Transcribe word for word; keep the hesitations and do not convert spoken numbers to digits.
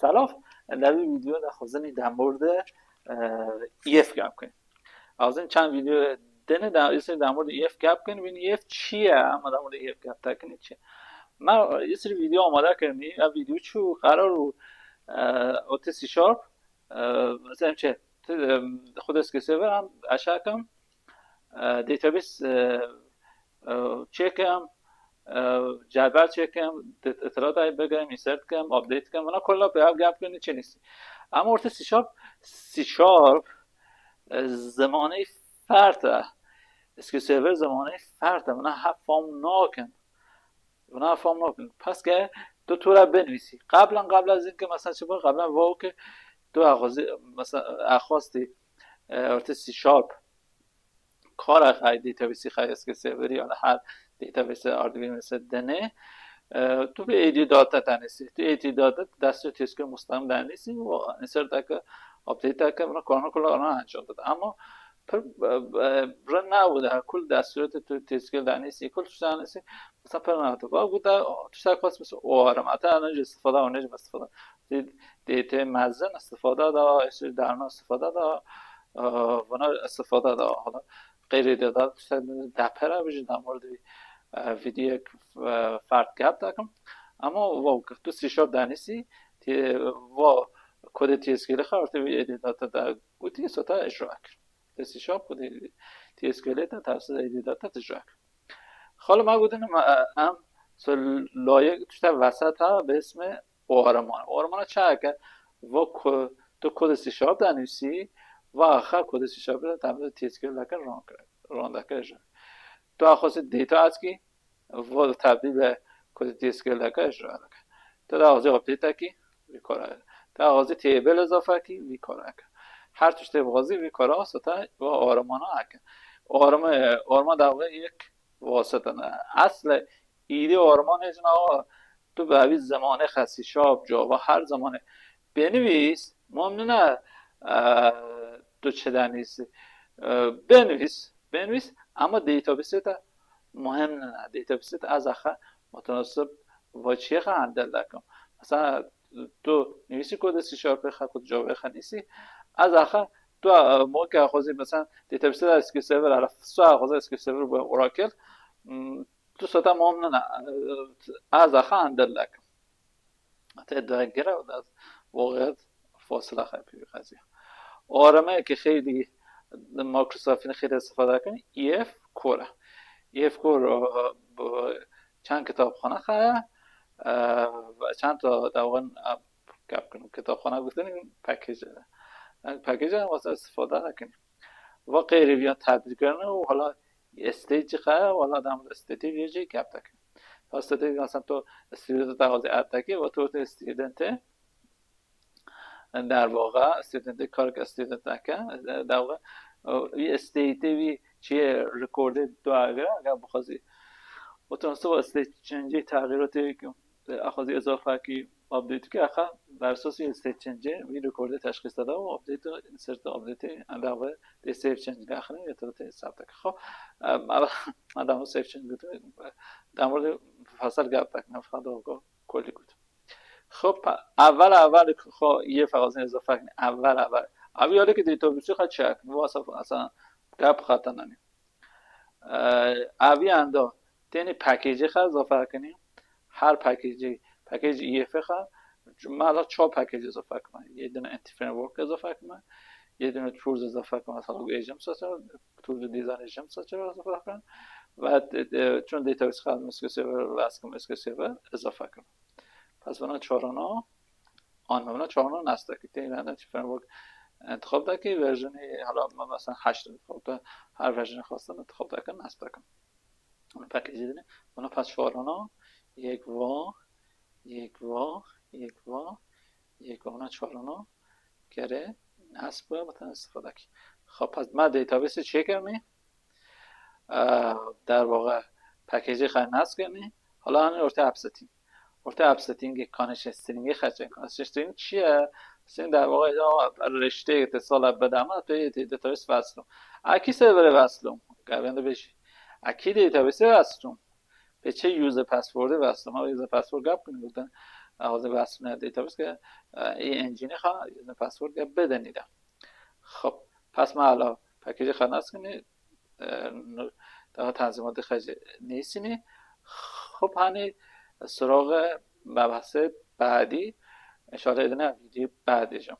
Selam, lewî vîdeo de xwezin î demor de, e, E F gap kin. Azin çend vîdeo dene de, îsê demor de E F gap kin, bin E F çi ye, ama demor de E F gap takin çi. Ma îsir vîdeo amade kirin, ev vîdeo çû, qerar û, e, O T C Sharp, e, mesela çi, tu, e, xwe dest kesê ve em aşağı kim, e, database, e, e, çêkim, e, cedwel çêkim, di-, îtîlata bigirim, insert kim, update kim, buna kolla pê ev gap kirin çi nîsî. Ama orta C Sharp, C Sharp, e, zimanê fert e. S Q L Server zimanê fert e. Buna hep fam nakin. Buna fam nakin. Paske tu tura binivîsî. Qablan, qabla zin ke mesela çi bu, qablan vau ke tu axwazî, mesela axwastî, e, orta C Sharp kara xay database xay S Q L Server ya her database ardibî mesela denê. E, tu bi A D data danîsî. Tu A D data destê têskil mustaqim danîsî û insert deke, update deke, buna korona kula ona encam dide. Ama pir, e, e, re nabû de kul destûrê tu têskil danîsî, kul tişt danîsî, mesela pir nabû de. Va gu de tiştek xwest mesela o arem. Ata ne jî istifade, o ne jî istifade. Tê, tê, tê mezin istifade da, işte derna istifade da, e, buna istifade da. Hala qeyrê de da, işte depera bijî damor de, e, vîdyoyek, e, fert gap dakim. Ama va tu C Sharp danîsî, tê, va kodê T S Q L xwe ortê vî A D data da gotî, sota icra kir. T S Sharp kodê T S Q L te tavsiye A D data icra kir. Xalo ma gotin ma, e, em so layek tişte veseta bi ismi orman. Ormana çaya ke va ku tu kodê C Sharp danîsî, va axa kodê C Sharp de tam T S Q L ke ran kir, ran deke ji. Tu axwazî data askî, va tebdîl be kodê T S Q L ke icra dike. Tu da axwazî update kî, vî kara. Tu axwazî table izafe kî, vî kara ke. Her tiştê bixwazî vî kara sota va ormana eke. Orma, orma da ve yek vasita ne. Asle îdê ormanê jina wa tu bi evî zemanê xesî şap, cava her zemanê. Benivîs, mom nine, e, tu çi danîsî. E, benivîs, benivîs, ama database te muhim nine. Database te ez axa mutenasib va çiyê xwe endel dekim. Mesela tu nivîsî kodê C Sharp xwe, kod Java xwe nîsî. Ez axa tu, e, mo ke axwazî mesela database de S Q L Server, ala fisa axwazî S Q L Server bo Oracle, m, tu sota mom nine, e, ez axa endel dekim. Te dagire û da voxet fasila xwe pî xeziya. Arame ki xeylî Microsoft'in xeylî istifade kin, E F Core. E F Core, e, bu çend kitabxane xwe, e, ve çend ta dewin, e, gap kin. Kitabxane gotin package. Yani package wasa istifade kin. Va qeyrî viya tedbir kirin û hala state jî xwe, hala dem state viya jî gap dekin. Ta state mesela to student ta xwazî add dekî, va to te student e. Der vaxa student e, kar ke student neke, der vaxa, o, vî state vî çiyê recordê dua gira, eger bixwazî. Otomatik va state change, tağyîratê axwazî izafe kî, update kî, axa bersosî state change vî recordê teşxîs deda û update û insert update endava tê save change axine ya tê save deke. Xo, em, em, em save change gotin, demor de fasal gap tak, ne fado go, kolî gotin. Xo, pa-, evvel, evvel xo yê fexazin izafe kin, evvel, evvel. Ev yalê ki database xo çek, bu asaf, asaf, gap xatanani. Ev enda tenê package xwe izafe kinî. Her package, package E F xwe, me la çar package izafe kime. Yê dine anti framework izafe kime. Yê dine tools izafe kime. Mesela agent seçer, tools design agent seçer izafe kime. Ve, e, e, çun database xwe S Q L Server, S Q L Server izafe kime. Pes bana çarana, an bana çarana nas dekî. Tê yani çi framework intixab dekî, versionî hala me mesela heşt intixab de, her versionî xwestin intixab dekî, nas dekî. Package dine, bana pes çarana, yek va, yek va, yek va, yek va, bana çarana, kere, nas bu, bana istifade kî. Xo pes me database çêkirî, e, der vaxa package xwe nas kirî, hala hani orta app setting. Orta app settingê kanişe stringê xeçe. Kanişe string çi ye? String der vaxa ya rişteyê te sala bedama tu yê te database veslû. A kî serverê veslû? Gavên de bêjî. A kî database veslû? Pê çi user passwordê veslû? Ma user password gap kin gotin. حاضر بحث نه database که ای انجینی خا password که بدنی ده. خب، پس ما حالا package خا نصب کنی، اه، تنظیمات خا نیسینی. خب، هنی سراغ مبحث بعدی، انشاءالله ایدنه ویدیو بعدی جم.